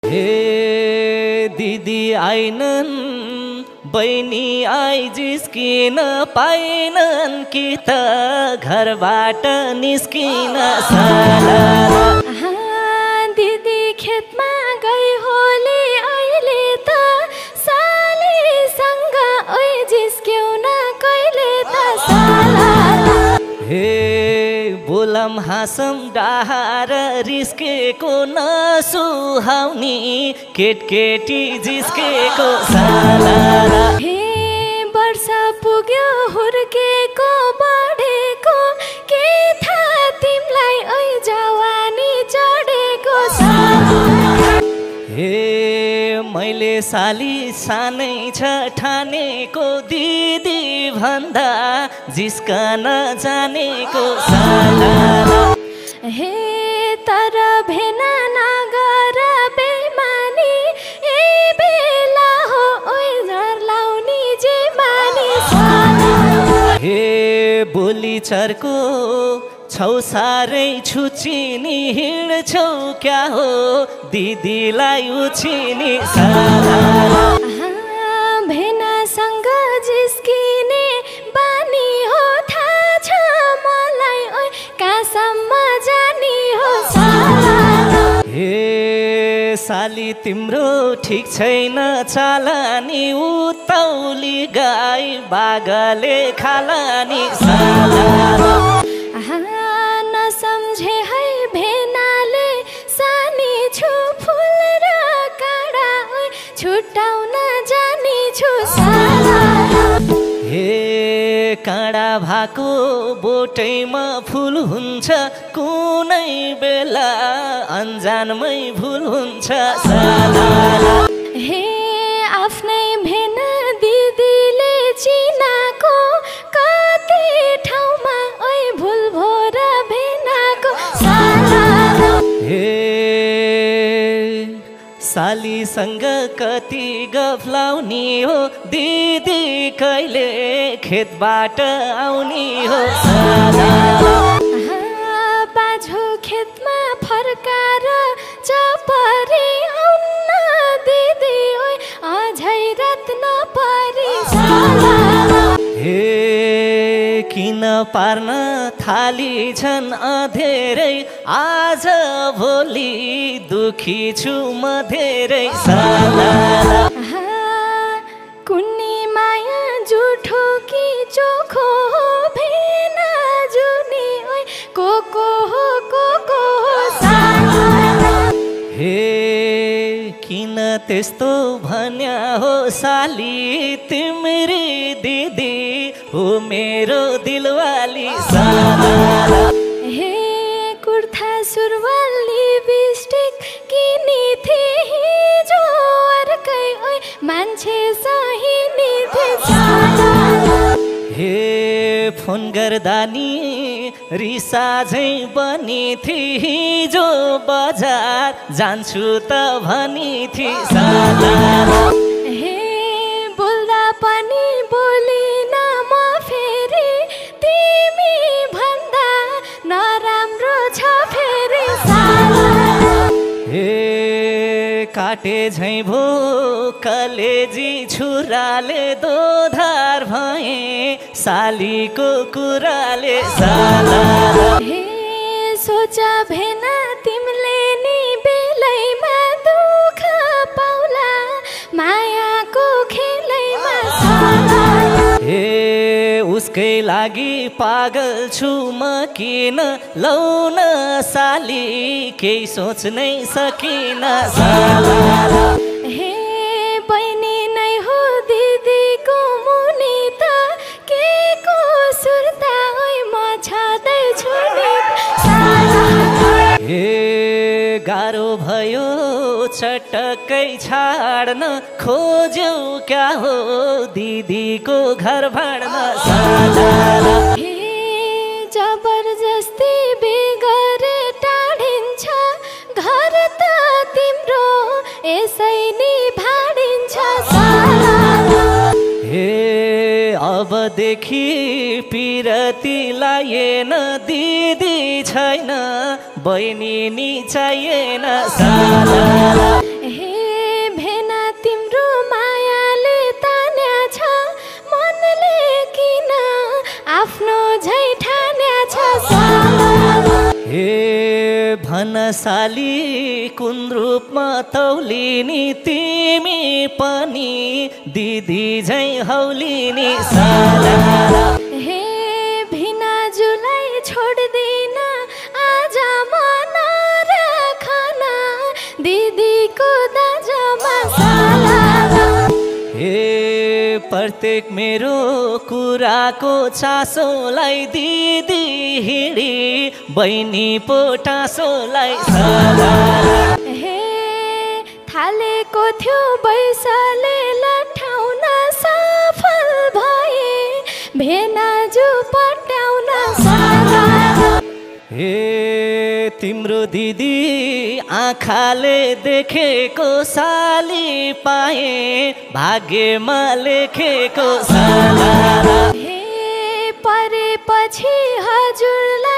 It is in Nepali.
हे दिदी आइनन् बहिनी आई जिस्किन पाइनन् कि त घरबाट निस्किन साला दिदी खेतमा गई होली अहिले त सालीसँग ओइ जिस्क्यौ न कहिले त साला हे बोलम हाँसम डाहार रिस्केको नसुहाउनी केटकेटी जिस्केको साला हे वर्ष पुग्यो हुर्केको बढेको के थाहा तिमलाई ओइ जवानी चढेको साला हे मैले साली सानै छ ठानेको दिदी भन्दा जिस्कन जानेको साला हे तर भेना नगर बेमानी ए बेला हो ओइ झर लाउनी जे मानी साला हे बोली चर्को छौ सारै छुचिनी हिँड्छौ क्या हो दिदीलाई उछिनी साला भेनासँग जिस्किने बानी हो थाहा छ मलाई ओइ कहाँसम्म जानी हो साला हे साली तिम्रो ठिक छैन चालानी उतौली गाई बागले खालानी साला नसम्झे है भेनाले सानी छु फुल र काँडा ओइ छुट्याउन जानी छु साला हे काँडा भएको बोटैमा फुल हुन्छ कुनै बेला अन्जानमै भुल हुन्छ साला हे आफ्नै भेना दिदीले चिनाको कति ठाउँमा ओइ भुल भोर भेनाको साला हे सालीसँग कति गफलाउनी हो दिदी कहिले खेतबाट आउनी हो साला बाझो खेतमा फर्काएर चपरी आउन दिदी ओइ अझै रात नपरी साला हे किन पार्न थाली छन् अधेरै आज भोलि दुखी छु म धेरै साला कुन्नी माया जुठो कि चोखो हो भेना जुनी ओइ को हो साला हे किन त्यस्तो भन्या हो साली तिम्री दिदी हो मेरो दिलवाली साला हे कुर्ता सुरुवाल लिपस्टिक किनी थिए हिजो अर्कै ओइ मान्छे सहिनी थिए साला हे फोन गर्दा नि रिसा झै बनी थिए हिजो बजार जान्छु त भनी थिए साला हे बोल्दा पनि बोलिन म फेरि तिमी भन्दा नराम्रो छ फेरि साला हे काटे झै भो कलेजी छुराले दोधार भए सालीको कुराले साला हे सोचा भेना तिमीले नि बेलैमा दुःख पाउला मायाको खेलैमा साला हे उसकै लागि पागल छु म किन लौन साली केही सोच्नै सकिन साला हे बहिनी नै हो दिदीको मुनि त के को सुर्ता ओइ म छँदैछु नि साला हे गाह्रो भयो चटक्कै छाड्न खोज्यौ क्या हो दिदीको घर भाड्न साला हे जबरजस्ती बेगरे टाढिन्छ घर त तिम्रो यसै नि भाडिन्छ साला हे अबदेखि पिरती लाएन दिदी छैन बहिनी नि चाहिएन साला हे भेना तिम्रो मायाले तान्या छ मनले किन आफ्नो झै ठान्या छ साला हे भनसाली कुन रूपमा तौलिनी तिमी पनि दिदी झै हौलिनी साला हे भिनाजुलाई छोड्दिन आज मन राखन दिदीको दाजमा साला हे प्रत्येक मेरो कुराको चासोलाई दिदी हिँडी बहिनी पोटासोलाई साला हे थालेको थियो बैसले लठाउन सफल भए भेनाजु पट्याउन साला हे तिम्रो दिदी आँखाले देखेको साली पाए भाग्यमा लेखेको साला हे परेपछि हजुरलाई